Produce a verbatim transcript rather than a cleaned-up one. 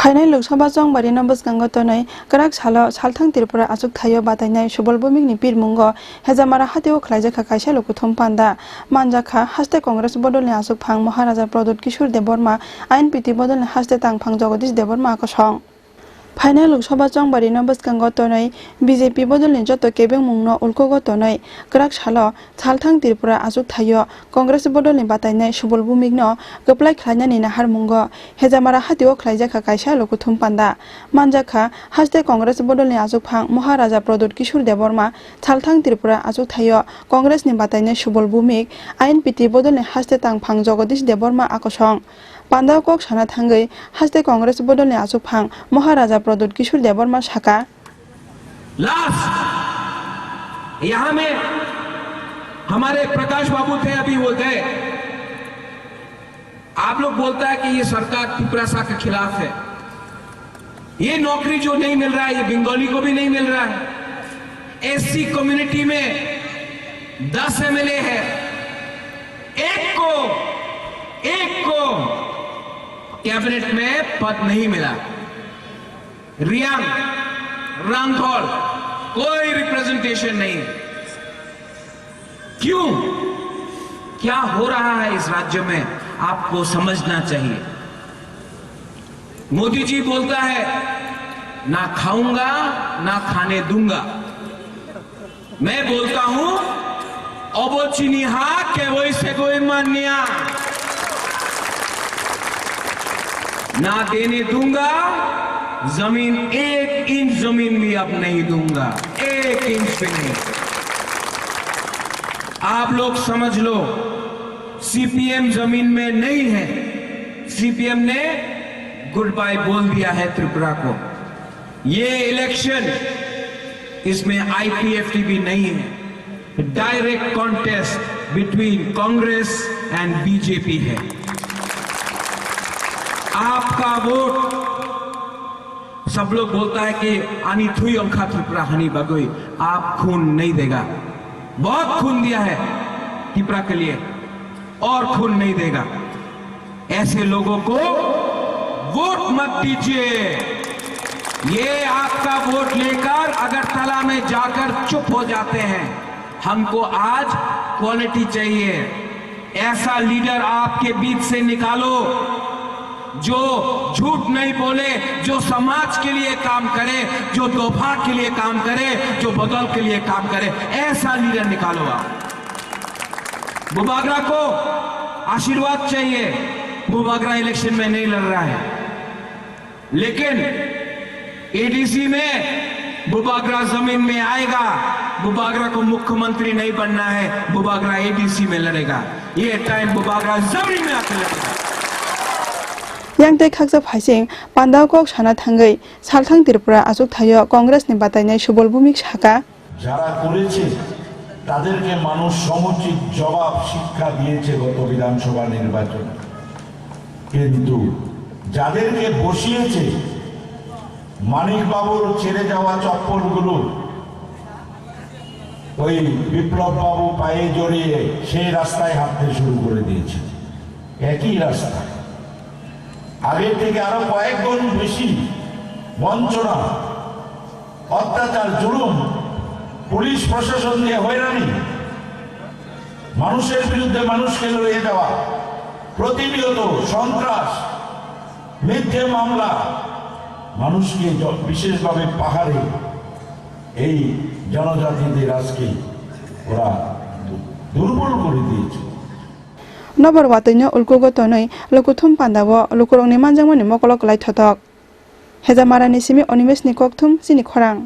Phainai Lok Sabha chongbari no bwskango tonwi kwrak salo salthang Tripura achuk thaio batainai Subol Bhumik ni pirmungo Hejamara hatio khlaijakha kaisa lukuthum panda. Manjakha haste Congress bodol ni achukphang Maharaja Pradyut Kishore Debbarma, I N P T bodol ni haste tangphang Jagadish Debbarma kosong. Phainai Lok Sabha chongbari no bwskango tonwi B J P bodol ni joto kebengmung no ulkugo tonwi kwrak salo salthang Tripura achuk thaio Congress bodol ni batainai Subol Bhumik no kwplai khlainani naharmungo Hejamara hatio khlaijakha kaisa lukuthum panda. Manjakha haste Congress bodol ni achukphang Maharaja Pradyut Kishore Debbarma, salthang Tripura achuk thaio Congress ni batainai Subol Bhumik, I N P T bodol ni haste tangphang Jagadish Debbarma akosong. Pandao kok sana thangwi haste Congress bodol ni achukphang Maharaja Pradyut Kishore Debbarma saka. Last, यहाँ में हमारे प्रकाश बाबू थे, अभी वो गए। आप लोग बोलता है कि ये सरकार तिपरासा के खिलाफ है, ये नौकरी जो नहीं मिल रहा है, ये बंगाली को भी नहीं मिल रहा है। एससी कम्युनिटी में दस एमएलए है, एक को, एक को कैबिनेट में पद नहीं मिला। रियांग, रंगखोल, कोई रिप्रेजेंटेशन नहीं। क्यों? क्या हो रहा है इस राज्य में, आपको समझना चाहिए। मोदी जी बोलता है, "ना खाऊंगा, ना खाने दूंगा।" मैं बोलता हूं, "Obo chini ha, keboi segoi manya." ना देने दूंगा, जमीन, एक इंच जमीन भी अब नहीं दूंगा, एक इंच भी नहीं। आप लोग समझ लो, सीपीएम जमीन में नहीं है। सीपीएम ने गुड बाय बोल दिया है त्रिपुरा को। ये इलेक्शन, इसमें आईपीएफटी भी नहीं है, direct contest between Congress and BJP है। आपका वोट, सब लोग बोलता है कि ani thui ongkha Tripura hani bagwi, आप खून नहीं देगा, बहुत खून दिया है त्रिपुरा के लिए, और खून नहीं देगा। ऐसे लोगों को वोट मत दीजिए। ये आपका वोट लेकर अगरतला में जाकर चुप हो जाते हैं। हमको आज क्वालिटी चाहिए। ऐसा लीडर आपके बीच से निकालो, जो झूठ नहीं बोले, जो समाज के लिए काम करे, जो दोफा के लिए काम करे, जो बदल के लिए काम करे। ऐसा लीडर निकालो आप। बुबागरा को आशीर्वाद चाहिए। बुबागरा इलेक्शन में नहीं लड़ रहा है, लेकिन एडीसी में बुबागरा जमीन में आएगा। बुबागरा को मुख्यमंत्री नहीं बनना है, बुबागरा एडीसी में लड़ेगा। ये टाइम बुबागरा जमीन में आके लड़ेगा। Yang tei khaksa phaising pandao kok sana thangwi salthang Tripura achuk thaio Congress ni batainai Subol Bhumik saka. যারা করেছে, তাদেরকে মানুষ সমুচিত জবাব, শিক্ষা দিয়েছে গত বিধানসভা নির্বাচনে। কিন্তু যাদেরকে বসিয়েছে, মানিক বাবুর ছেড়ে যাওয়া চপ্পলগুলো ওই বিপ্লব বাবু পায়ে জড়িয়ে সেই রাস্তায় হাঁটতে শুরু করে দিয়েছে। একই রাস্তা, আগের থেকে আরো কয়েক গুণ বেশি বঞ্চনা, অত্যাচার, জুলুম, পুলিশ প্রশাসন দিয়ে হয়রানি, মানুষের বিরুদ্ধে মানুষকে লড়িয়ে দেওয়া, প্রতিনিয়ত সন্ত্রাস, মিথ্যে মামলা, মানুষকে জ-, বিশেষভাবে পাহাড়ে এই জনজাতিদের আজকে ওরা দু-, দুর্বল করে দিয়েছে। Nobor watwi no ulkugo tonwi lukuthum pandao lukurokni manjakmani mokolo kwlai thotok. Hejamarani simi Animesh ni kokthum chini khorang.